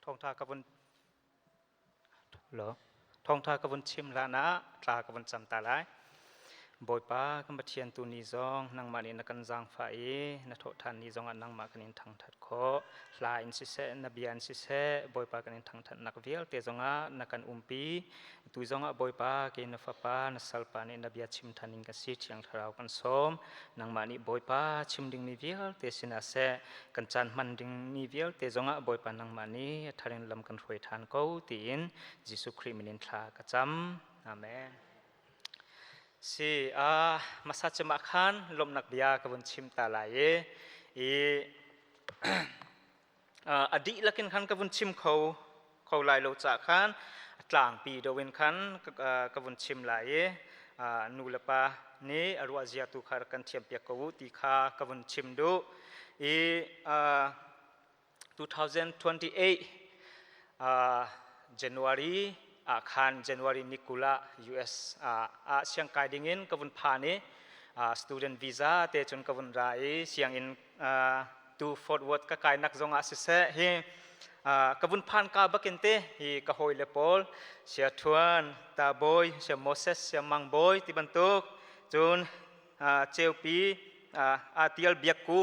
Thawngtha ka vun lo thawngtha ka vun chim hlan ah thla ka vun cam ta lai. Bawipa kan Pathian tu ni zong nangmah nih na kan zaangfah i na thawhṭhan ni zongah nangmah kan in thangṭhat khawh. Hla in siseh, na bia in siseh, Bawipa kan in thangṭhatnak vialte zongah na kan umpi. Tu zongah Bawipa kei na fapa na salpa nih na bia chim ṭhan in ka si Thiang Thlarau kan sawm. Nangmah nih Bawipa chim dingmi vialte sinah seh, kan caan hman dingmi vialte zongah Bawipa nangmah nih a thar in lam kan hruai ṭhan ko tiin Jesuh Khrih min in thla ka cam. Amen. Si a hmasa cem ah khan lawmhnak bia ka vun chim ta lai i i a dihlak in khan ka vun chim kho kho lai lo caah khan a tlangpi do in khan ka vun chim lai i nu le pa nih a ruah zia tu kha kan thiampiak ko u ti kha ka vun chim duh i 2028 January ah khan January ni 20 ah US ah siangkai dingin ka vun phan i student visa te cun ka vun ra i sianginn tu Fort Worth ka kainak zongah siseh hi ka vun phan ka bakin te hi ka hawi le pawl sia Thuan Ta Bawi sia Moses sia Mang Bawi ti bantuk cun Ceupi Atial Biakku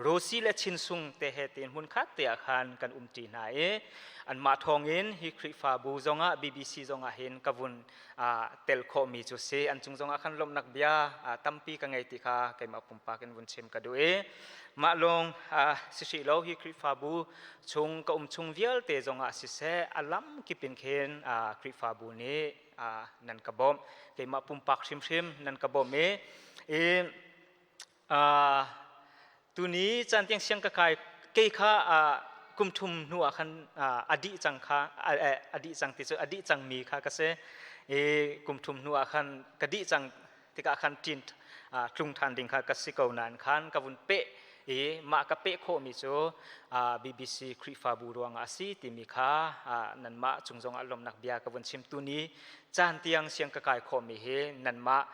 Rosi le Chinsung te he tiin hmun khat te ah khan kan um ṭi hna i anmah thawngin hi Khrihfabu zongah BBC zongah hin ka vun tel khawhmi cu si. An cung zongah khan lawmhnak bia tampi ka ngei ti kha keimah pumpak in vun chim ka duh i mah lawng si hrih lo, hi Khrihfabu chung ka um chung vialte zongah siseh, a lam kip in khin Khrihfabu nih nan ka bawmh, keimah pumpak hrimhrim nan ka bawmh i tuni caan tiang siang ka kai kei kha kum thum hnu ah khan a dih cang kha, a dih cang ti cu a dih cang mi kha ka si i kum thum hnu ah khan ka dih cang tikah khan ṭin tlung ṭhan ding kha ka si ko nain khan ka vun peh i mah ka peh khawhmi cu BBC Khrihfabu ruangah a si timi kha nanmah cung zongah lawmhnak bia ka vun chim. Tuni caan tiang siang ka kai khawhmi hi nanmah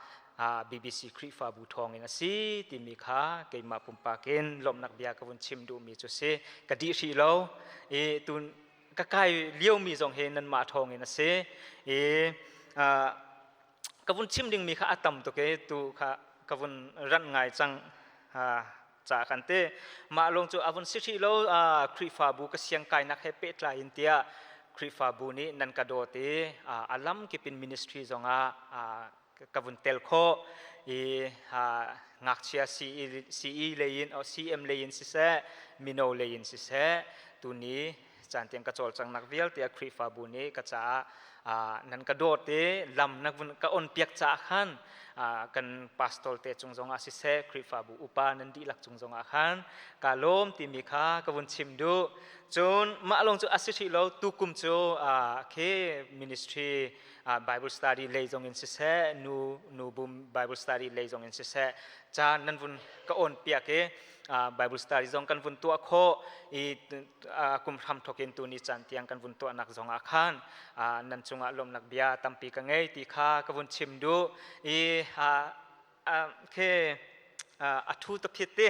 BBC Khrihfabu thawngin a si timi kha keimah pumpak in lawmhnak bia ka vun chim duhmi cu si. Ka dih hrih lo i tun ka kai liomi zong hi nanmah thawngin a si i ka vun chim dingmi kha a tam tuk i tu kha ka vun ranh ngai cang ca kan ti. Mah lawng cu a vun si hrih lo. Khrihfabu ka siang kainak he pehtlai in tiah Khrihfabu nih nan ka dawt i a lam kip in ministry zongah ka vun tel khawh i ngakchia CE lei in CM lei in siseh, mino lei in siseh, tuni caan tiang ka cawlcanghnak vialte ah Khrihfabu nih ka caah nan ka dawt i lam na vun ka on piak caah khan kan pastor te cung zongah siseh, Khrihfabu upa nan dihlak cung zongah khan ka lawm timi kha ka vun chim duh. Cun mah lawng cu a si hrih lo. Tukum cu khi ministry Bible study lei zong in siseh, nu nu bum Bible study lei zong in siseh, caan nan vun ka on piak i Bible study zong kan vun tuah khawh i kum hram thawk in tuni caan tiang kan vun tuahnak zong ah khan nan cungah lawmhnak bia tampi ka ngei ti kha ka vun chim duh i khi a thu ta phit te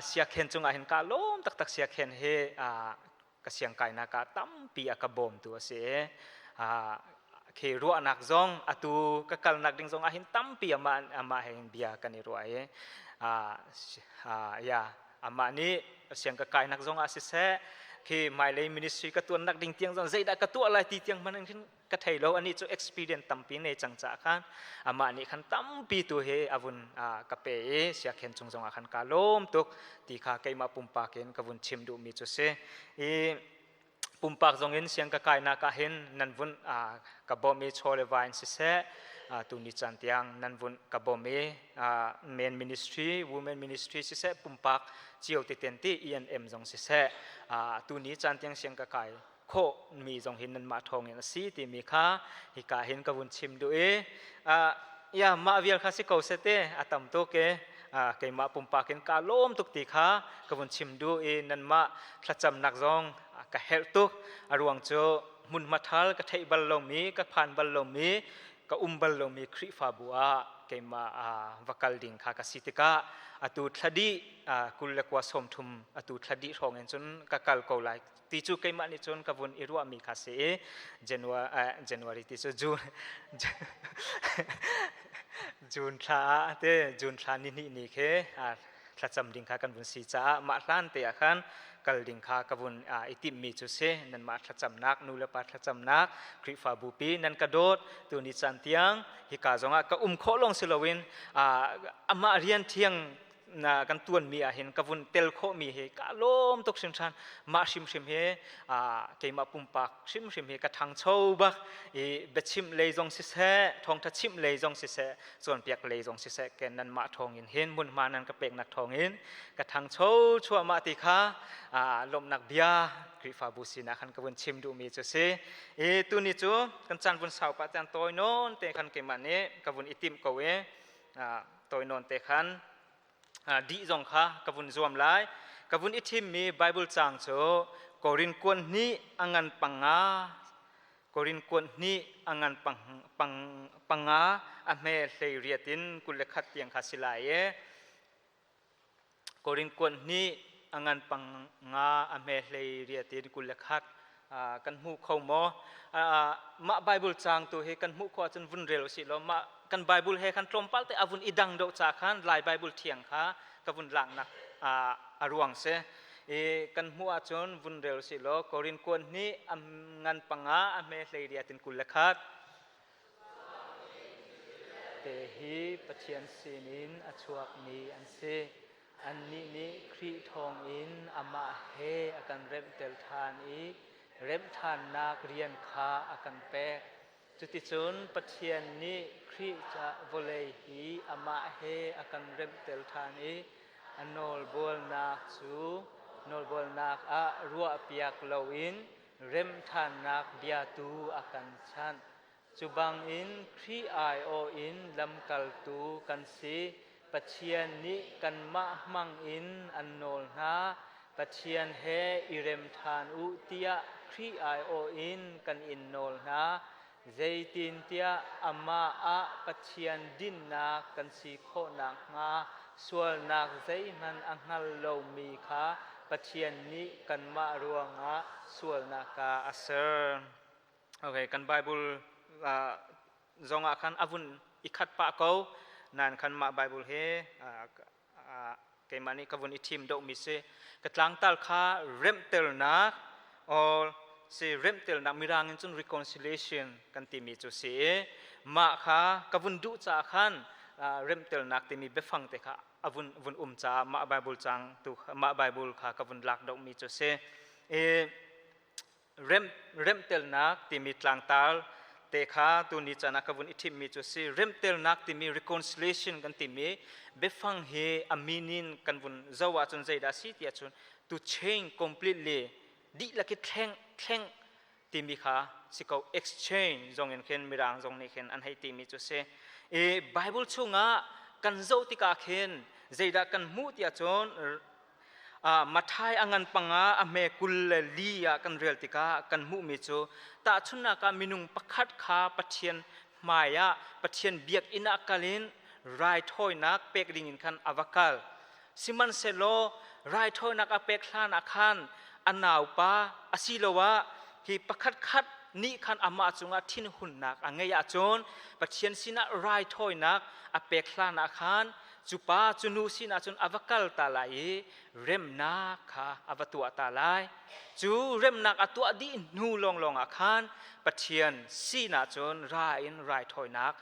siakhen cungah hin ka lawm taktak. Siakhen hi ka siangkainak ah tampi a ka bawmtu a si. Khi ruahnak zong atu ka kalnak ding zong ah hin tampi amah amah he hin bia kan i ruah i ya amah nih siang ka kainak zong ah siseh, khi hmailei ministry ka tuannak ding tiang zong zeidah ka tuah lai ti tiang hmanh in ka thei lo. Ani cu experience tampi nei cang caah khan amah nih khan tampi tu hi a vun ka pe i siakhen cung zongah khan ka lawm tuk ti kha keimah pumpak in ka vun chim duhmi cu si. I pumpak zong in siang ka kainak ah hin nan vun ka bawm i chaw le va in siseh, tuni caan tiang nan vun ka bawm i men ministry, women ministry siseh, pumpak cio te ten ti ENM zong siseh, tuni caan tiang siang ka kai khawh mi zong hin nanmah thawng in a si timi kha hika hin ka vun chim duh i ya mah vial kha si ko seh te, a tam tuk i keimah pumpak in ka lawm tuk ti kha ka vun chim duh i nanmah thlacamnak zong ka herh tuk. A ruang cu hmunhma thal ka theih bal lomi, ka phan bal lomi, ka um bal lomi Khrihfabu ah. keimah va kal ding kha ka si tikah atu thladi 29 30 atu thladi hrawng in cun ka kal ko lai ti cu keimah nih cun ka vun i ruahmi kha si i January ti cu June June thla ah te June thla ni hnih ni khi thlacam ding kha kan vun si caah mah hlan te ah khan kal ding kha ka vun i timhmi cu si. Nanmah thlacamnak, nu le pa thlacamnak, Khrihfabu pi nan ka dawt tu ni caan tiang hika zongah ka um khawh lawng si loin amah rian thiang na kan tuanmi ah hin ka vun tel khawhmi hi ka lawm tuk hringhran. Mah hrimhrim hi keimah pumpak hrimhrim hi ka ṭhangcho bak i biachimh lei zong siseh, thawngṭha chimh lei zong siseh, cawnpiak lei zong siseh, ken nanmah thawngin hin hmunhma nan ka peknak thawngin ka ṭhangcho chuahmah ti kha lawmhnak bia Khrihfabu sinah khan ka vun chim duhmi cu si. I tuni cu kan caan vun sau pah caan tawi nawn te khan keimah nih ka vun i timh ko i tawi nawn te khan dih zong kha ka vun zuam lai. Ka vun i thimmi Bible caang cu Korin kuan hnih a ngan 5, Korin kuan hnih a ngan pang, pang, 5 a hme 18 in 21 tiang kha si lai i Korin kuan hnih a ngan 5 a hme 18 in 21 kan hmu kho maw? Mah Bible caang tu hi kan hmuh khawh ahcun vun rel usih law, mah kan Bible he khan tlawmpal te a vun i dang deuh ca khan Lai Bible thiang kha ka vun laknak a ruang si. I kan hmuh ahcun vun rel usih law, Korin kuan hnih a ngan 5 a hme 18 in 21. Te hi Pathian sinin a chuakmi an si. Annih nih Khrih thawngin amah he a kan remhter ṭhan i remhṭhannak rian kha a kan pek. Cuticun Pathian nih Khrih ca vawlei hi amah he a kan remhter ṭhan i a nawlbualnak cu nawlbualnak ah ruahpiak loin remhṭhannak bia tu a kan chanh. Cu bangin Khrih aiawh in lamkaltu kan si. Pathian nih kanmah hmangin an nawl hna. Pathian he i rem ṭhan u tiah Khrih aiawh in kan in nawl hna. Zeitintiah amah ah Pathian dinnak kan si khawh nakhnga sualnak zeihmanh a hngal lomi kha Pathian nih kanmah ruangah sualnak ah a ser. Okay, kan Bible zong ah khan a vun i khat pah ko. Nain khan mah Bible he keimah nih ka vun i thim deuhmi si. Ka tlangtal kha remhternak or si remhternak, Mirang in cun reconciliation kan timi cu si i mah kha ka vun duh caah khan remhternak timi biafang te kha a vun vun um caah mah Bible cang tu mah Bible kha ka vun lak deuhmi cu si. I remhtelnak timi tlangtar te kha tuni caan ah ka vun i thimmi cu si. Remhtelnak timi, reconciliation kan timi biafang hi a meaning kan vun zoh ahcun zeidah si ti ahcun to change completely, dihlak i thleng thleng timi kha si ko. Exchange zong in khin Mirang zong nih khin an hei timi cu si. I Bible chungah kan zoh tikah khin zeidah kan hmuh ti ahcun Matthai a ngan 5 a hme 24 ah kan rel tikah kan hmuhmi cu, tahchunhnak ah, minung pakhat kha Pathian hmai ah, Pathian biakinn ah kal in raithawinak pek ding in khan a va kal. Sihmanhsehlaw raithawinak a pek hlan ah khan a naupa asiloah hi pakhat khat nih khan amah cungah thinhunnak a ngeih ahcun Pathian sinah raithawinak a pek hlan ah khan cu pa cu nu sinah cun a va kal ta lai i remnak kha a va tuah ta lai. Cu remnak a tuah dih hnu lawnglawng ah khan Pathian sinah cun ra in raithawinak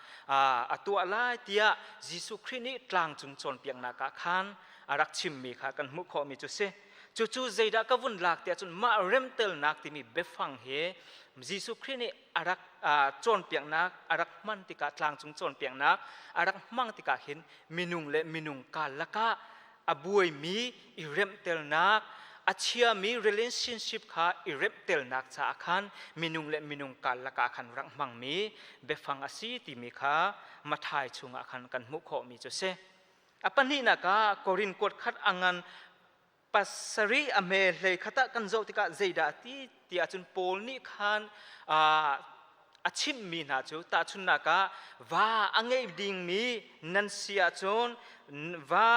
a tuah lai tiah Jesuh Khrih nih tlangcung cawnpiaknak ah khan a rak chimmi kha kan hmuh khawhmi cu si. Cucu zeidah ka vun lak tiah cun mah remtelnak timi biafang hi Jesuh Khrih nih a rak cawnpiaknak a rak hman tikah, tlangcung cawnpiaknak a rak hmang tikah hin minung le minung karlak ah a buaimi i remhtelnak, a chiami relationship kha i remhtelnak caah khan minung le minung karlak ah khan rak hmangmi biafang a si timi kha Matthai chungah khan kan hmuh khawhmi cu a si. A pahnihnak ah Korin kuat khat a ngan 7 a hme 21 ah kan zoh tikah zeidah ti ti ahcun Paul nih khan. a chimhmi hna cu tahchunhnak ah va a ngei dingmi nan si ahcun va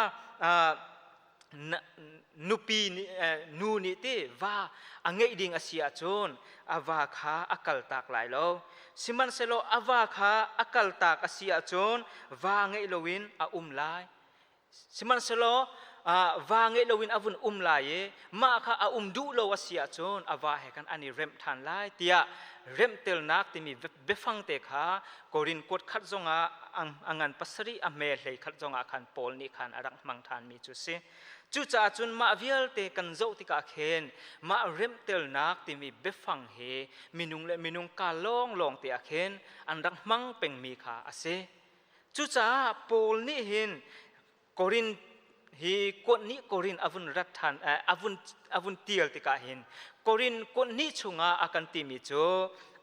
nupi nih nu nih ti va a ngeih ding a si ahcun a va kha a kaltak lai lo. Sihmanhsehlaw a va kha a kaltak a si ahcun va ngeih loin a um lai. Sihmanhsehlaw va ngeih loin a vun um lai i mah kha a um duh lo a si ahcun a va he khan an i remh ṭhan lai tiah remhtelnak timi biafang te kha Korin kuat khat zongah a ngan pasarih a hme hlei khat zongah khan Paul nih khan a rak hmang ṭhanmi cu a si. Cucaah cun mah vialte kan zoh tikah khin mah remhtelnak timi biafang hi minung le minung ka lawnglawng te ah khin an rak hmang pengmi kha a si. Cucaah Paul nih hin Korin hi kuat nih Korin a vun rat ṭhan a vun tial tikah hin Korin kuat hnih chungah a kan timi cu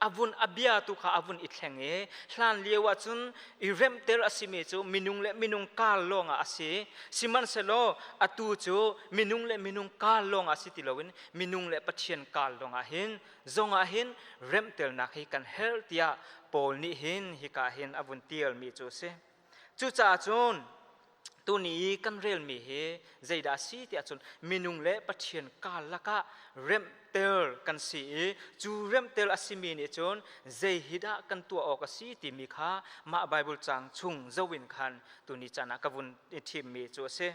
a vun a bia tu kha a vun i thleng i hlan lio ahcun i remhter a simi cu minung le minung kar lawngah a si. Sihmanhsehlaw atu cu minung le minung kar lawngah si ti loin minung le Pathian kar lawngah hin zongah hin remhternak hi kan herh tiah Paul nih hin hika hin a vun tialmi cu a si. Cucaah cun tuni i kan relmi hi zeidah a si tiah cun minung le Pathian karlak ah remhter kan si i cu remhter a simi nih cun zei hi dah kan tuah awk a si timi kha mah Bible caang chung zoh in khan tuni caan ah ka vun i thimmi cu a si.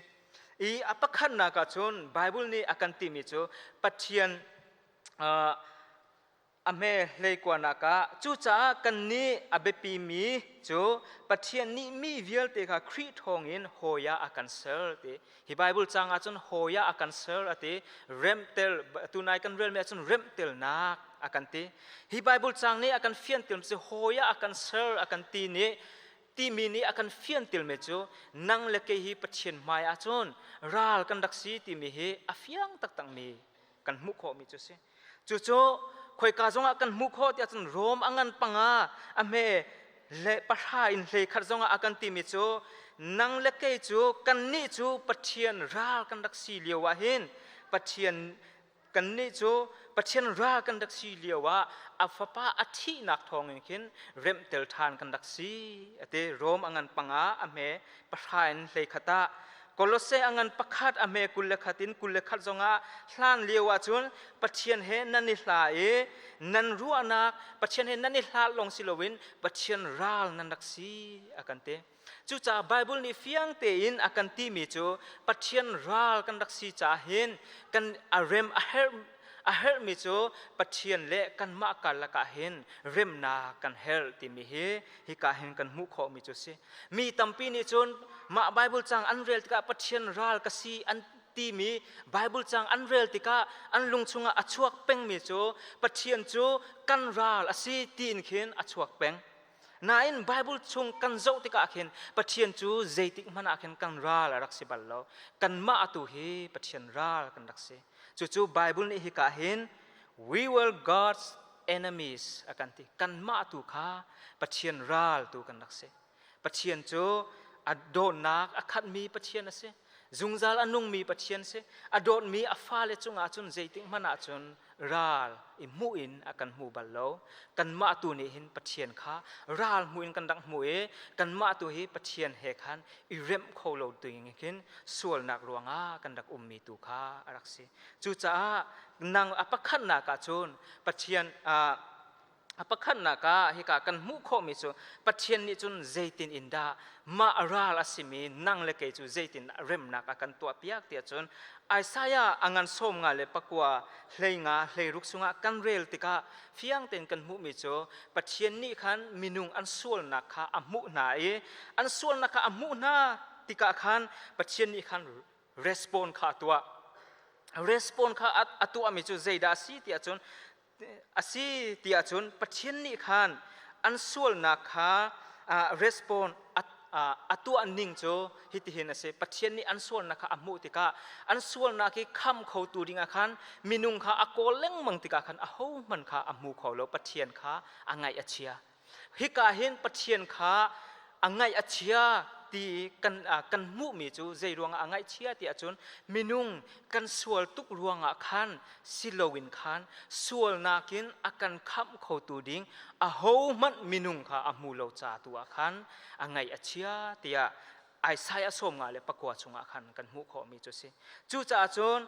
I a pakhatnak ah cun Bible nih a kan timi cu Pathian a hme hleikuanak ah cucaah kannih a biapimi cu Pathian nih mi vialte kha Khrih thawngin hawi ah a kan ser ti. Hi Bible caang ahcun hawi ah a kan ser a ti. Remhtel tunai kan relmi ahcun remhtelnak a kan ti. Hi Bible caang nih a kan fianter cu hawi ah a kan ser a kan ti nih timi nih a kan fiantilmi cu nang le kei hi Pathian hmai ahcun ral kan rak si timi hi a fiang taktakmi kan hmuh khawhmi cu a si. Cucu khoika zongah kan hmuh khawh tiah cun Rom a ngan panga a hme le pahra in hlei khat zongah a kan timi cu nang le kei cu kannih cu Pathian ral kan rak si lio ah hin Pathian kannih cu Pathian ral kan rak si lio ah a fapa a thihnak thawngin khin remhtel ṭhan kan rak si ati. Rom a ngan panga a hme pahra in hlei khat ah Kolose a ngan pakhat a hme 21 in 21 zongah hlan lio ahcun Pathian he nan i hla i nan ruahnak Pathian he nan i hlat lawng si loin Pathian ral nan rak si a kan ti. Cucaah Bible nih fiang tein a kan timi cu Pathian ral kan rak si caah hin kan a rem a herh a herhmi cu Pathian le kanmah karlak ah hin remnak kan herh timi hi hika hin kan hmuh khawhmi cu a si. Mi tampi nih cun mah Bible cang an rel tikah Pathian ral ka si an timi Bible cang an rel tikah an lung chungah a chuak pengmi cu Pathian cu kan ral a si tiin khin a chuak peng. Nain Bible chung kan zoh tikah khin Pathian cu zeitik hmanh ah khin kan ral a rak si bal lo. Kanmah atu hi Pathian ral kan rak si. Cucu Bible nih hika hin we were God's enemies a kan ti. Kanmah tu kha Pathian ral tu kan rak si. Pathian cu a dawtnak a khatmi Pathian a si. Zungzal a nungmi Pathian si. A dawtmi a fale cungah cun zeitik hmanh ah cun ral i hmuh in a kan hmu bal lo. Kanmah tu nih hin Pathian kha ral hmuh in kan rak hmuh i kanmah tu hi Pathian he khan i remh kho lo ding khin sualnak ruangah kan rak ummi tu kha a rak si. Cucaah nang a pakhatnak ah cun Pathian a pakhatnak ah hika kan hmuh khawhmi cu Pathian nih cun zeitin in dah mah ral a simi nang le kei cu zeitin remnak a kan tuahpiak tiah cun Isaiah a ngan 59 hleinga hleiruk chungah kan rel tikah fiang tein kan hmuhmi cu Pathian nih khan minung an sualnak kha a hmuh hna i an sualnak kha a hmuh hna tikah khan Pathian nih khan respond kha a tuah. Respond kha a tuahmi cu zeidah a si tiah cun a si tiah cun Pathian nih khan an sualnak kha respond a tuah ning cu hitihin a si. Pathian nih an sualnak kha a hmuh tikah an sualnak hi kham khotu dingah khan minung kha a kawl lengmang tikah khan ahohmanh kha a hmu kho lo. Pathian kha a ngaih a chia. Hika hin Pathian kha a ngaih a chia. ti kan kan hmuhmi cu zei ruangah a ngaihchia ti ahcun minung kan sual tuk ruangah khan si loin khan sualnak in a kan khamh khotu ding ahohmanh minung kha a hmu lo ca tu ah khan a ngaih a chia tiah Isaiah 59 chungah khan kan hmuh khawhmi cu a si. Cucaah cun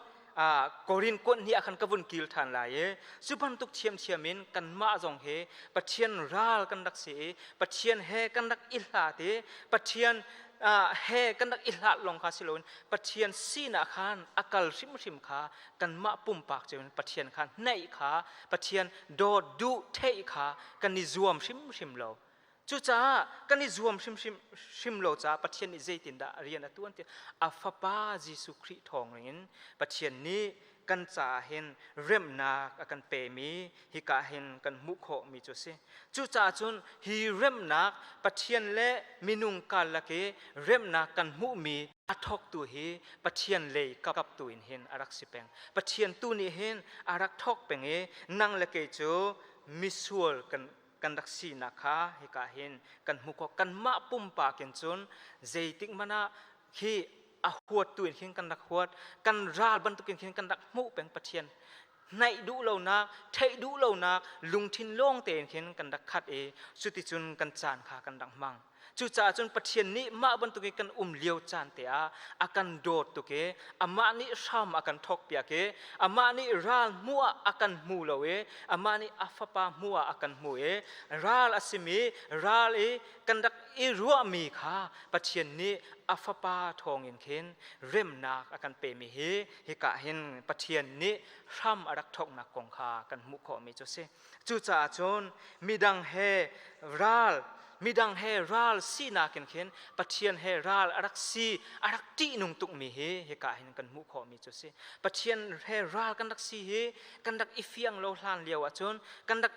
Korin kuat hnih ah khan ka vun kil ṭhan lai i cu bantuk ṭhiamṭhiam in kanmah zong hi Pathian ral kan rak si i Pathian he kan rak i hlat i Pathian he kan rak i hlat lawng kha si loin Pathian sinah khan a kal hrimhrim kha kanmah pumpak cio in Pathian kha hnaih kha Pathian dawt duh theih kha kan i zuam hrimhrim lo. Cucaah kan i zuam hrimhrim hrim lo caah Pathian nih zeitindah rian a tuan ti a fapa Jesuh Khrih thawngin Pathian nih kan caah hin remnak a kan pemi hika hin kan hmuh khawhmi cu a si. Cucaah cun hi remnak Pathian le minung karlak i remnak kan hmuhmi a thawktu hi Pathian lei kap tu in hin a rak si peng. Pathian tu nih hin a rak thawk peng i nang le kei cu misual kan kan rak sinak kha hika hin kan hmu khawh. Kanmah pumpak in cun zeitik hmanh ah khi a huat tu in khin kan rak huat, kan ral bantukin khin kan rak hmuh peng. Pathian hnaih duh lonak, theih duh lonak lungthin lawng tein khin kan rak khat i cuticun kan caan kha kan rak hmang. Cucaah cun Pathian nih mah bantuk i kan um lio caan te ah a kan dawt tuk i amah nih hram a kan thawkpiak i amah nih ral hmuh ah a kan hmu lo i amah nih a fapa hmuh ah a kan hmu i ral a simi ral i kan rak i ruahmi kha Pathian nih a fapa thawngin khin remnak a kan pemi hi hika hin Pathian nih hram a rak thawknak kong kha kan hmuh khawhmi cu a si. Cucaah cun midang he ral midang he ral sinak in khin Pathian he ral a rak si a rak ṭihnung tukmi hi hika hin kan hmuh khawhmi cu a si. Pathian he ral kan rak si hi kan rak i fiang lo hlan lio ahcun kan rak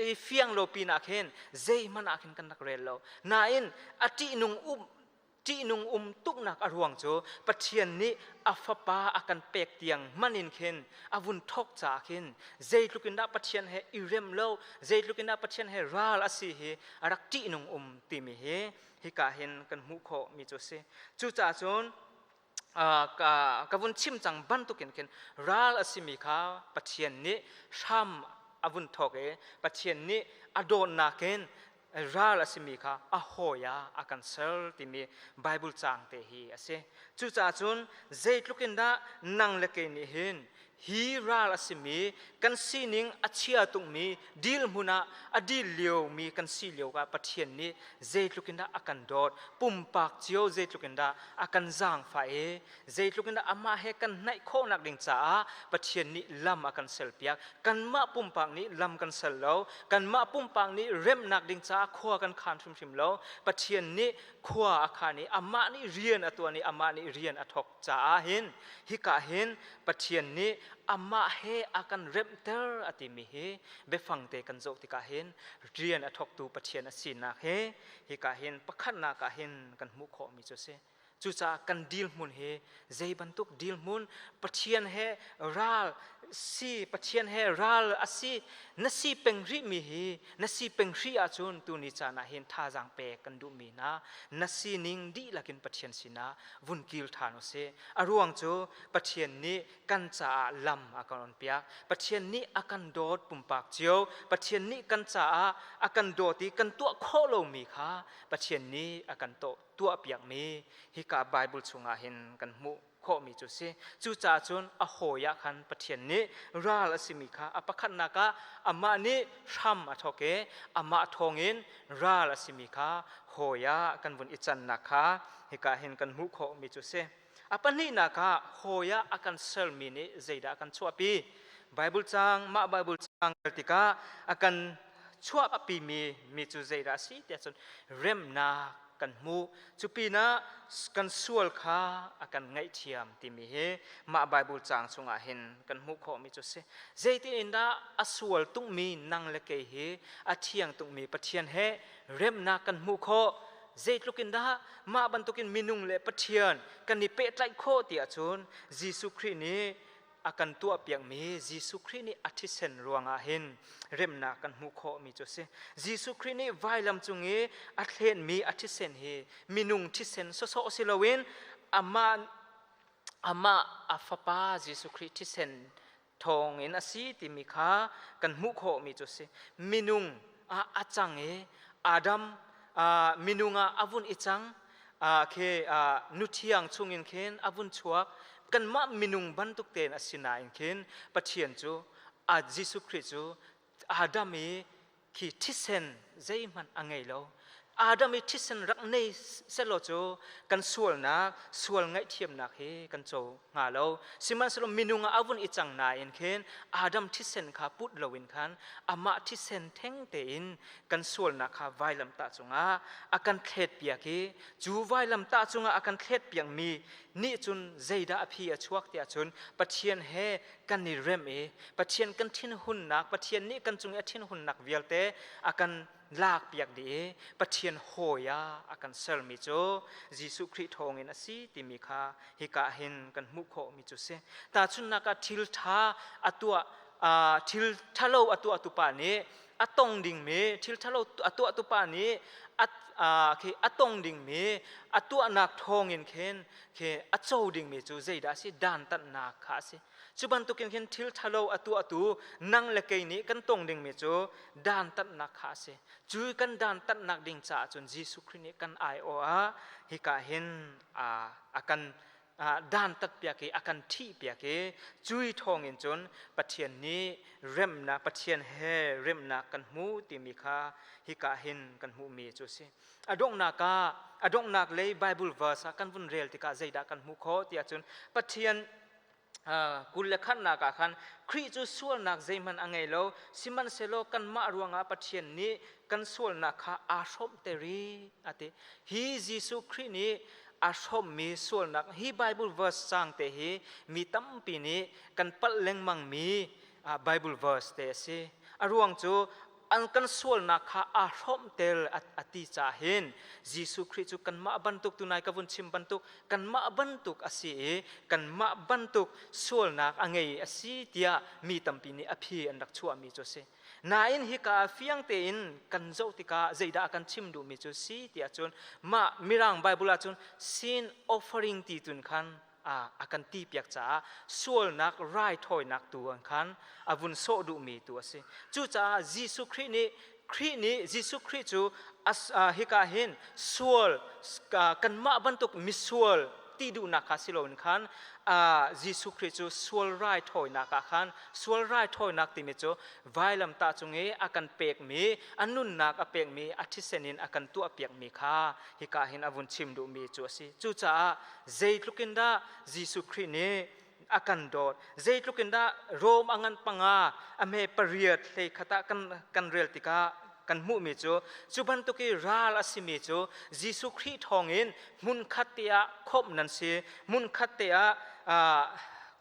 i fiang lo pinah khin zeihmanh ah khin kan rak rel lo. Nain a ṭihnung um ṭihnung um tuknak a ruang cu Pathian nih a fapa a kan pek tiang hman in khin a vun thawk caah khin zeitluk in dah Pathian he i rem lo, zeitluk in dah Pathian he ral a si hi a rak ṭihnung um timi hi hika hin kan hmuh khawh mi cu a si. Cucaah cun ka vun chim cang bantukin khin ral a simi kha Pathian nih hram a vun thawk i Pathian nih a dawtnak in ral a simi kha a hawi ah a kan ser timi Bible caang te hi a si. Cucaah cun zeitluk in dah nang le kei nih hin hi ral a simi kan sining a chia tungmi dil hmun ah a dil liomi kan si lio ah Pathian nih zeitluk in dah a kan dawt, pumpak cio zeitluk in dah a kan zaangfah i zeitluk in dah amah he kan hnaih khawhnak ding caah Pathian nih lam a kan selpiak. Kanmah pumpak nih lam kan sel lo, kanmah pumpak nih remnak ding caah khua kan khan hrimhrim lo. Pathian nih khua a khan i amah nih rian a tuan i amah nih rian a thawk caah hin hika hin Pathian nih amah he a kan remhter a timi hi biafang te kan zoh tikah hin rian a thawktu Pathian a sinak hi hika hin pakhatnak ah hin kan hmuh khawhmi cu a si. Cucaah kan dirhmun hi zei bantuk dirhmun, Pathian he ral si, Pathian he ral a si, na si peng rihmi hi na si peng hrih ahcun tuni caan ah hin thazaang pek kan duhmi hna na sining dihlak in Pathian sinah vun kir ṭhan u sih. A ruang cu Pathian nih kan caah lam a kan onpiak. Pathian nih a kan dawt pumpak cio. Pathian nih kan caah a kan dawt i kan tuah khawh lomi kha Pathian nih a kan tuahpiakmi hika Bible chungah hin kan hmuh khawhmi cu si. Cucaah cun a hawi ah khan Pathian nih ral a simi kha a pakhatnak ah amah nih hram a thawk i amah thawngin ral a simi kha hawi ah kan vun i cannak kha hika hin kan hmuh khawhmi cu si. A pahnihnak ah hawi ah a kan sermi nih zeidah a kan chuahpi? Bible caang, mah Bible caang tikah a kan chuahpimi mi cu zeidah a si tiah cun remnak kan hmuh. Cu pinah kan sual kha a kan ngaihthiam timi hi mah Bible caang chungah hin kan hmuh khawhmi cu a si. Zeitin in dah a sual tungmi nang le kei hi a thiang tungmi Pathian he remnak kan hmuh khawh? Zeitluk in dah mah bantukin minung le Pathian kan i pehtlaih khawh ti ahcun Jesuh Khrih nih a kan tuahpiakmi Jesuh Khrih nih a thisen ruangah hin remnak kan hmuh khawhmi cu a si. Jesuh Khrih nih vailam cung i a thlenmi a thisen hi minung thisen sawsawh si loin amah amah a fapa Jesuh Khrih thisen thawngin a si timi kha kan hmuh khawhmi cu a si. Minung ah a cang i Adam minung ah a vun i cang khi nuthiang chungin khin a vun chuak. Kanmah minung bantuk tein a si nain khin Pathian cu Jesuh Khrih cu Adam i khi thisen zeihmanh a ngei lo. Adam i thisen rak nei selaw cu kan sualnak, sual ngaihthiamnak hi kan co hnga lo. Sihmanhsehlaw minung ah a vun i cang nain khin Adam thisen kha put loin khan amah thisen theng tein kan sualnak kha vailamtah cungah a kan thletpiak i cu vailamtah cungah a kan thletpiakmi nih cun zeidah a phi a chuak tiah cun Pathian he kan i rem i Pathian kan thinhunnak, Pathian nih kan cung i a thinhunnak vialte a kan lakpiak dih i Pathian hawi ah a kan sermi cu Jesuh Khrih thawngin a si timi kha hika hin kan hmuh khawhmi cu si. Tahchunhnak ah thil ṭha a tuah thil ṭhalo a tuahtu pa nih a tong dingmi thil ṭhalo a tuahtu pa nih khi a tong dingmi a tuahnak thawngin khin khi a co dingmi cu zeidah a si? Dantatnak kha a si. Cu bantukin khin thil ṭhalo a tuahtu nang le kei nih kan tong dingmi cu dantatnak kha a si. Cu kan dantatnak ding caah cun Jesuh Khrih nih kan aiawh ah hika hin a kan dantatpiak i a kan ṭhihpiak i cui thawngin cun Pathian nih remnak Pathian he remnak kan hmu timi kha hika hin kan hmuhmi cu a si. A donghnak ah a donghnak lei Bible verse ah kan vun rel tikah zeidah kan hmuh khawh tiah cun Pathian 21 ah khan Khrih cu sualnak zeihmanh a ngei lo, sihmanhsehlaw kanmah ruangah Pathian nih kan sualnak kha aa hrawmhter i a ti. Hi Jesuh Khrih nih aa hrawmmi sualnak hi Bible verse cang te hi mi tampi nih kan palh lengmangmi Bible verse te a si. A ruang cu an kan sualnak kha aa hrawmhter a ti caah hin Jesuh Khrih cu kanmah bantuk tunai ka vun chim bantuk kanmah bantuk a si i kanmah bantuk sualnak a ngei a si tiah mi tampi nih a phi an rak chuahmi cu a si. Nain hika ah fiang tein kan zoh tikah zeidah a kan chim duhmi cu si tiah cun mah Mirang Bible ah cun sin offering ti tun khan a kan ti piak caah sualnak raithawinak tu an khan a vun sawh duhmi tu a si. Cucaah Jesuh Khrih nih Khrih nih Jesuh Khrih cu hika hin sual kanmah bantuk misual ti duhnak kha si loin khan Jesuh Khrih cu sual raithawinak ah khan sual raithawinak timi cu vailamtah cung i a kan pekmi a nunnak a pekmi a thisen in a kan tuahpiakmi kha hika hin a vun chim duhmi cu a si. Cucaah zeitluk in dah Jesuh Khrih nih a kan dawt, zeitluk in dah Rom a ngan panga a hme pariat hlei khat ah kan rel tikah kan hmuhmi cu cu bantuk i ral a simi cu Jesuh Khrih thawngin hmun khat te ah khawmh nan si, hmun khat te ah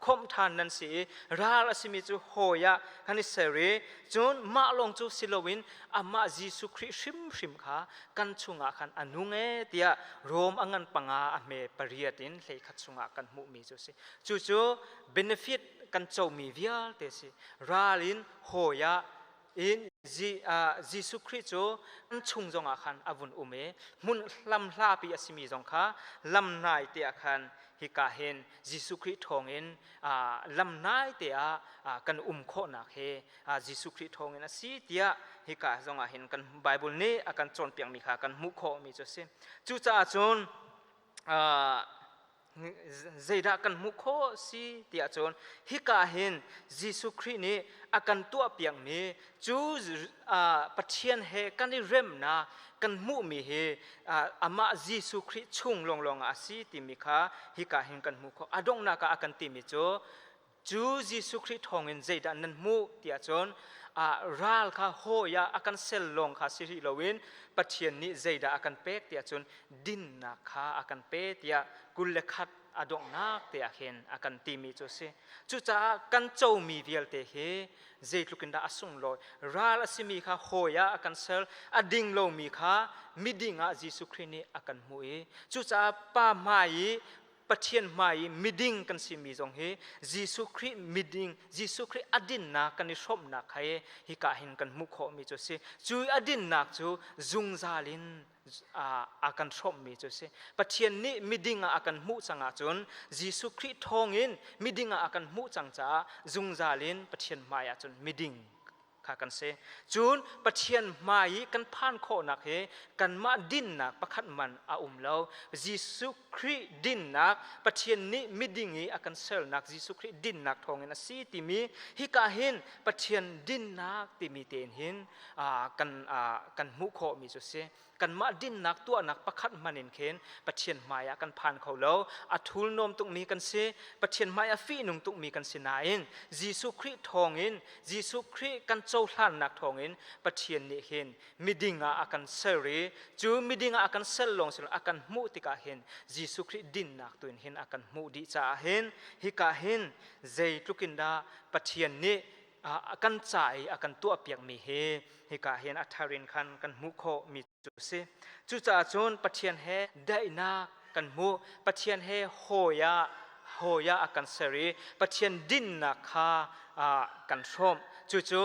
khawmh ṭhan nan si i ral a simi cu hawi ah kan i ser i cun mah lawng cu si loin amah Jesuh Khrih hrimhrim kha kan chungah khan a nung ee tiah Rom a ngan panga a hme pariat in 11 chungah kan hmuhmi cu a si. Cucu benefit kan comi vialte si. Ral in hawi ah in Jesuh Khrih cu an chung zongah khan a vun um i hmun lam hlapi a simi zong kha lam hnai te ah khan hika hin Jesuh Khrih thawngin lam hnai te ah kan um khawhnak hi Jesuh Khrih thawngin a si tiah hika zongah hin kan Bible nih a kan cawnpiakmi kha kan hmuh khawhmi cu a si. Cucaah cun zeidah kan hmuh khawh si tiah cun hika hin Jesuh Khrih nih a kan tuahpiakmi cu Pathian he kan i remnak kan hmuhmi hi amah Jesuh Khrih chung lawnglawng ah a si timi kha hika hin kan hmuh khawh. A donghnak ah a kan timi cu Cu Jesuh Khrih thawngin zeidah nan hmuh tiah cun ral kha hawi ah a kan sel lawng kha si rih loin Pathian nih zeidah a kan pek tiah cun dinnak kha a kan pe tiah 21 a donghnak te ah khin a kan timi cu a si. Cucaah kan comi vialte hi zeitluk in dah a sunglawi. Ral a simi kha hawi ah a kan ser, a ding lomi kha miding ah Jesuh Khrih nih a kan hmuh i cucaah pa hmai i Pathian hmai i miding kan simi zong hi Jesuh Khrih miding Jesuh Khrih a dinnak kan i hrawmhnak he hika hin kan hmuh khawhmi cu a si. Cu a dinnak cu zungzal in a kan hrawmhmi cu a si. Pathian nih miding ah a kan hmuh cang ahcun Jesuh Khrih thawngin miding ah a kan hmuh cang caah zungzal in Pathian hmai ahcun miding kha kan si. Cun Pathian hmai i kan phan khawhnak hi kanmah dinnak pakhat man a um lo. Jesuh Khrih dinnak, Pathian nih miding i a kan sernak Jesuh Khrih dinnak thawngin a si timi hika hin Pathian dinnak timi tein hin kan kan hmuh khawhmi cu a si. Kanmah dinnak tuahnak pakhat hman in khin Pathian hmai ah kan phan kho lo. A thulnawm tukmi kan si. Pathian hmai ah fihnung tukmi kan si nain Jesuh Khrih thawngin Jesuh Khrih kan cohlannak thawngin Pathian nih hin miding ah a kan ser i cu miding ah a kan ser lawng si a kan hmuh tikah hin Jesuh Khrih dinnak tu in hin a kan hmuh dih caah hin hika hin zeitluk in dah Pathian nih a kan ca i a kan tuahpiakmi hi hika hin a thar in khan kan hmuh khawhmi cu a si. Cucaah cun Pathian he daihnak kan hmuh. Pathian he hawi ah hawi ah a kan ser i Pathian dinnak kha kan hrawmh. Cucu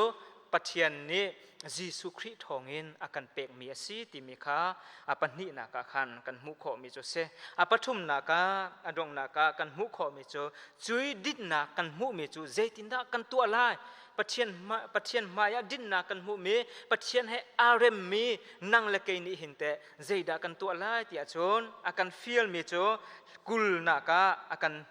Pathian nih Jesuh Khrih thawngin a kan pekmi a si timi kha a pahnihnak ah khan kan hmuh khawhmi cu a si. A pathumnak ah a donghnak ah kan hmuh khawhmi cu cui dinnak kan hmuhmi cu zeitindah kan tuah lai? Pathian Pathian hmaiah dinnak kan hmuhmi Pathian he aa remmi nang le kei nih hin teh zeidah kan tuah lai tiah cun a kan fialmi cu kulnak ah a kan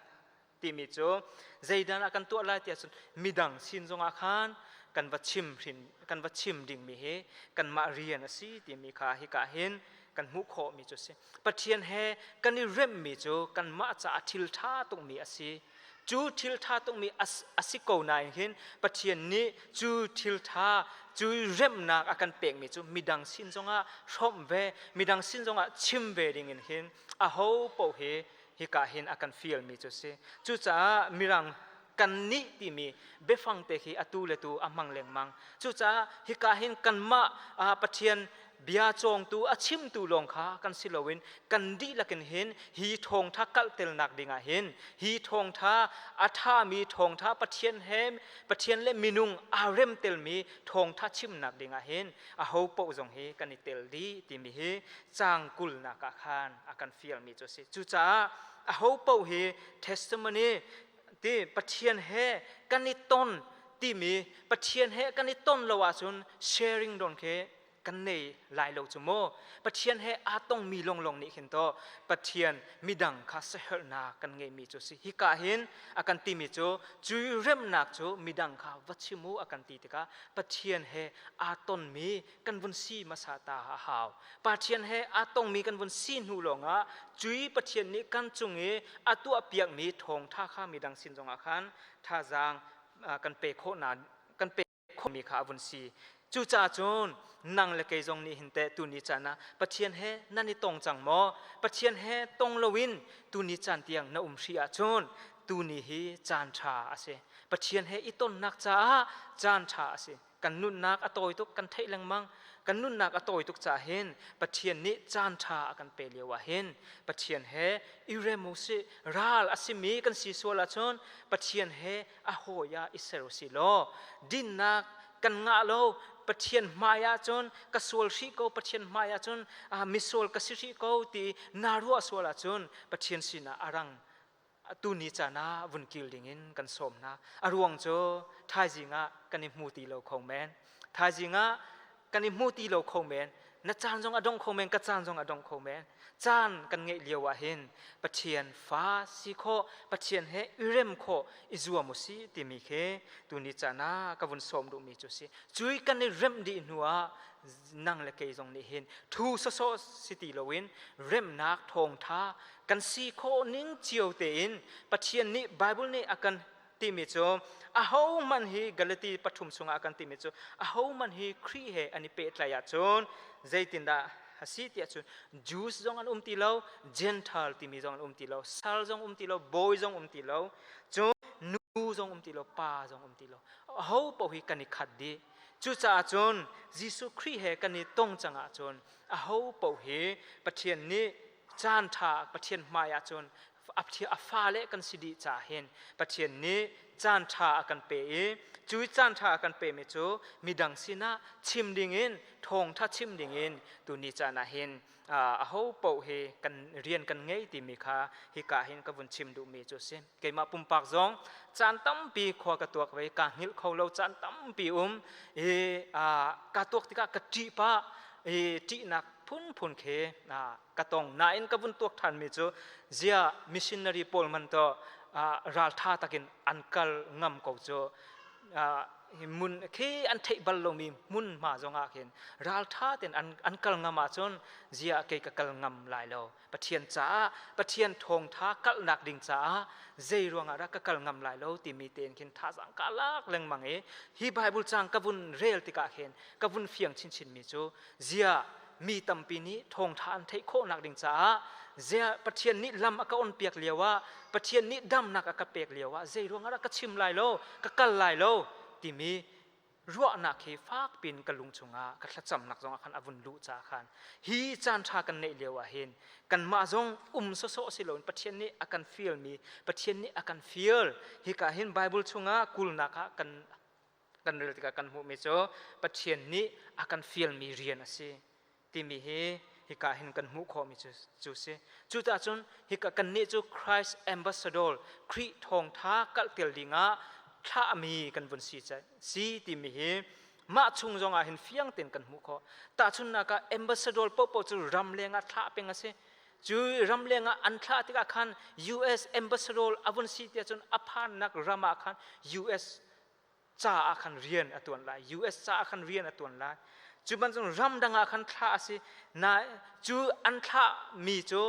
timi cu zeidah a kan tuah lai tiah cun midang sin zongah khan kan va chim hrin kan va chim dingmi hi kanmah rian a si timi kha hika hin kan hmuh khawhmi cu a si. Pathian he kan i remmi cu kanmah caah thil ṭha tukmi a si. Cu thil ṭha tukmi a si ko nain hin Pathian nih cu thil ṭha cu remnak a kan pekmi cu midang sin zongah hrawmh ve, midang sin zongah chim ve dingin hin aho paoh hi hika hin a kan fialmi cu a si. Cucaah Mirang kannih timi biafang te khi atu le tu a hmang lengmang. Cucaah hika hin kanmah Pathian bia cawngtu a chimtu lawng kha kan si loin kan dihlak in hin hi thawngtha kalhtelnak dingah hin hi thawngtha a thami thawngtha Pathian he Pathian le minung aa remtelmi thawngtha chimnak dingah hin aho paoh zong hi kan i tel dih timi hi caang kulnak ah khan a kan fialmi cu a si. Cucaah aho paoh hi testimony ti Pathian he kan i ton timi Pathian he kan i ton lo ahcun sharing don khi kan nei lai lo cu mu. Pathian he aa tongmi longlong nih khin to Pathian midang kha saherhnak kan ngeihmi cu si. Hika hin a kan timi cu cu remnak cu midang kha va chim u a kan ti tikah Pathian he aa tonmi kan vun si hmasa ta a hau. Pathian he aa tongmi kan vun si hnu lawngah cui Pathian nih kan cung i a tuahpiakmi thawngtha kha midang sin zongah khan thazaang kan pe khawh na kan pe khawhmi kha a vun si. Cucaah cun nang le kei zong nih hin teh tuni caan ah Pathian he nan i tong cang maw? Pathian he tong loin tuni caan tiang na um hri ahcun tuni hi caan ṭha a si. Pathian he i tonnak caah caan ṭha a si. Kan nunnak a tawi tuk kan theih lengmang. Kan nunnak a tawi tuk caah hin Pathian nih caan ṭha a kan pe lio ah hin Pathian he i rem u sih. Ral a simi kan si sual ahcun Pathian he a hawi ah i ser u sih law dinnak kan ngah lo Pathian hmai ah cun ka sual hrih ko Pathian hmai ah cun misual ka si hrih ko ti naa ruah sual ahcun Pathian sinah a rang tuni caan ah vun kil dingin kan sawm hna. A ruang cu thaizing ah kan i hmu ti lo kho men. Thaizing ah kan i hmu ti lo kho men. Na caan zong a dong kho men, ka caan zong a dong kho men. Caan kan ngeih lio ah hin Pathian fa si khawh, Pathian he i rem khawh i zuam u si timi khi tuni caan ah ka vun sawm duhmi cu si. Cui kan i remh dih hnu ah nang le kei zong nih hin thu sawsawh si ti loin remnak thawngtha kan si khawh ning cio tein Pathian nih Bible nih a kan timi cu ahohmanh hi Galati pathum chungah a kan timi cu ahohmanh hi Khrih he an i pehtlaih ahcun zeitindah a si tiah cun Jews zong an um ti lo Gentile timi zong an um ti lo sal zong um ti lo bawi zong um ti lo cun nu zong um ti lo pa zong um ti lo aho paoh hi kan i khat dih cucaah cun Jesuh Khrih he kan i tong cang ahcun aho paoh hi Pathian nih caan ṭha Pathian hmai ahcun. A fale kan si dih caah hin Pathian nih caan ṭha a kan pe i cu caan ṭha a kan pemi cu midang sinah chim dingin thawngṭha chim dingin tuni caan ah hin aho paoh hi kan rian kan ngei timi kha hika hin ka vun chim duhmi cu a si. Keimah pumpak zong caan tampi khua ka tuak ve kaa hngilh kho lo caan tampi um i ka tuak tikah ka ṭih pah i ṭihnak phunphun khi ka tong. Nain ka vun tuak ṭhanmi cu zia missionary pawl man to ralṭha takin an kal ngam ko cu mun khi an theih bal lomi hmunhma zongah khin ralṭha tein an kal ngam ahcun zia kei ka kal ngam lai lo. Pathian caah Pathian thawngtha kalhnak ding caah zei ruangah dah ka kal ngam lai lo timi tein khin thazaang ka lak lengmang i hi Bible cang ka vun rel tikah khin ka vun fiang chinchin mi cu zia mi tampi nih thawngtha an theih khawhnak ding caah zia Pathian nih lam a ka on piak lio ah Pathian nih damnak a ka pek lio ah zei ruangah dah ka chim lai lo ka kal lai lo timi ruahnak hi fak pin ka lung chungah ka thlacamnak zongah khan a vun luh caah khan hi caan ṭha kan neih lio ah hin kanmah zong um sawsawh si loin Pathian nih a kan fialmi Pathian nih a kan fial. Hika hin Bible chungah kulnak ah kan kan rel tikah kan hmuhmi cu Pathian nih a kan fialmi rian a si timi hi hika hin kan hmuh khawhmi cu, cu si. Cucaah cun hika kannih cu Christ ambassador, Khrih thawngtha kalhtel dingah thlahmi kan vun si, si timi hi mah chung zongah hin fiang tein kan hmuh khawh. Tahchunhnak ah ambassador paohpaoh cu ramleng ah thlah peng a si. Cu ramleng ah an thlah tikah khan US ambassador a vun si tiah cun a phannak ram ah khan US caah khan rian a tuan lai. US caah khan rian a tuan lai. Cu bantuk ramdang ah khan thlah a si. Na cu an thlah mi cu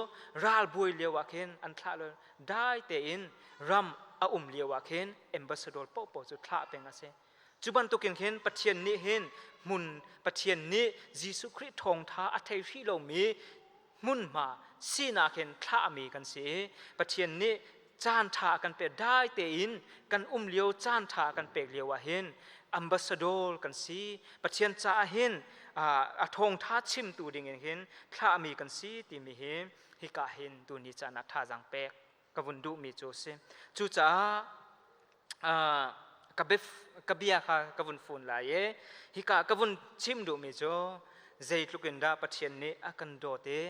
ralbuai lio ah khin an thlah lo. Dai tein ram a um lio ah khin ambassador paohpaoh cu thlah peng a si. Cu bantukin khin Pathian nih hin hmun Pathian nih Jesuh Khrih thawngtha a thei hrih lomi hmunhma sinak hin thlahmi kan si i Pathian nih caan ṭha a kan pek. Dai tein kan um lio caan ṭha a kan pek lio ah hin ambassador kan si. Pathian caah hin a thawngṭha chimtu ding in hin thlahmi kan si timi hi hika hin tuni caan ah thazaang pek ka vun duhmi cu a si. Cucaah ka bia kha ka vun fun lai i hika ka vun chim duhmi cu zeitluk in dah Pathian nih a kan dawt i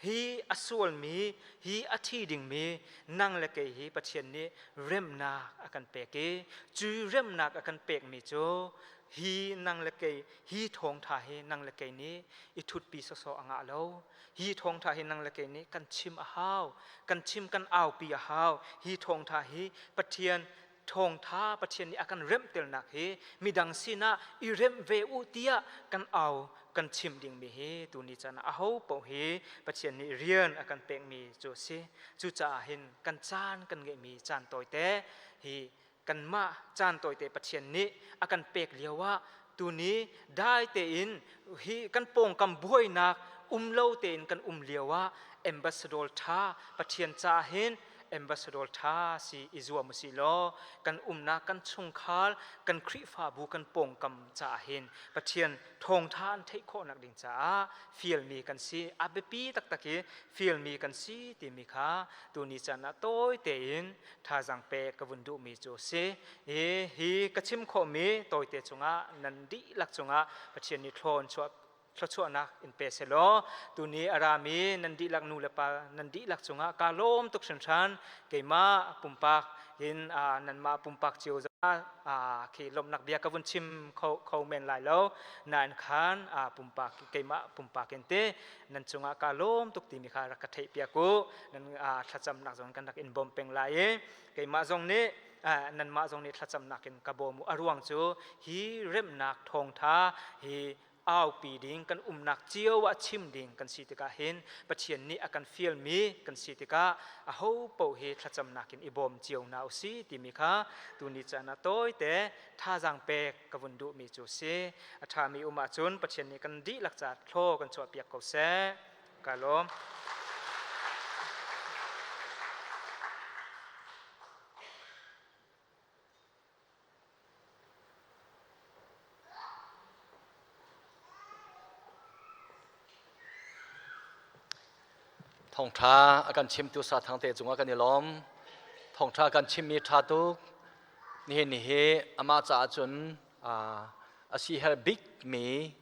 hi a sualmi hi a thi dingmi nang le kei hi Pathian nih remnak a kan pek i cu remnak a kan pekmi cu hi nang le kei hi thawngtha hi nang le kei nih i thutpi sawsawh a ngah lo. Hi thawngtha hi nang le kei nih kan chim a hau. Kan chim kan aupi a hau. Hi thawngtha hi Pathian thawngtha Pathian nih a kan remhtelnak hi midang sinah i remh ve u tiah kan au kan chim dingmi hi tuni caan ah aho paoh hi Pathian nih rian a kan pekmi cu a si. Cucaah hin kan caan kan ngeihmi caan tawite hi kanmah caan tawite Pathian nih a kan pek lio ah tuni dai tein hi kan pawngkam buainak um lo tein kan um lio ah ambassador tha Pathian caah hin ambassador tha si i zuam usih law kan umnak kan chungkhar kan Khrihfabu kan pawngkam caah hin Pathian thawngtha an theih khawhnak ding caah fialmi kan si. A biapi taktak i fialmi kan si timi kha tuni caan ah tawi tein thazaang pek ka vun duhmi cu a si. I hi ka chim khawhmi tawite cungah nan dihlak cungah Pathian nih thlawn chuah thluachuahnak in pe selaw tuni a rami nan dihlak nu le pa nan dihlak cungah ka lawm tuk hringhran. Keimah pumpak in nanmah pumpak cio khi lawmhnak bia ka vun chim kho kho men lai lo. Nain khan pumpak keimah pumpak in te nan cungah ka lawm tuk timi kha rak ka theih piak u. Nan thlacamnak zong kan rak in bawm peng lai i keimah zong nih nanmah zong nih thlacamnak in ka bawm u. A ruang cu hi remnak thawngtha hi aupi ding kan umnak cio ah chim ding kan si tikah hin Pathian nih a kan fialmi kan si tikah aho paoh hi thlacamnak in i bawm cio hna usih timi kha tuni caan ah tawite thazaang pek ka vun duhmi cu si. A ṭhami um ahcun Pathian nih kan dihlak ca thlaw kan chuahpiak ko seh. Ka lawm. Thawngṭha a kan chimtu Sa Thangte cungah kan i lawm. Thawngṭha kan chimmi ṭha tuk. Nihin ni hi amah caah cun a si her bikmi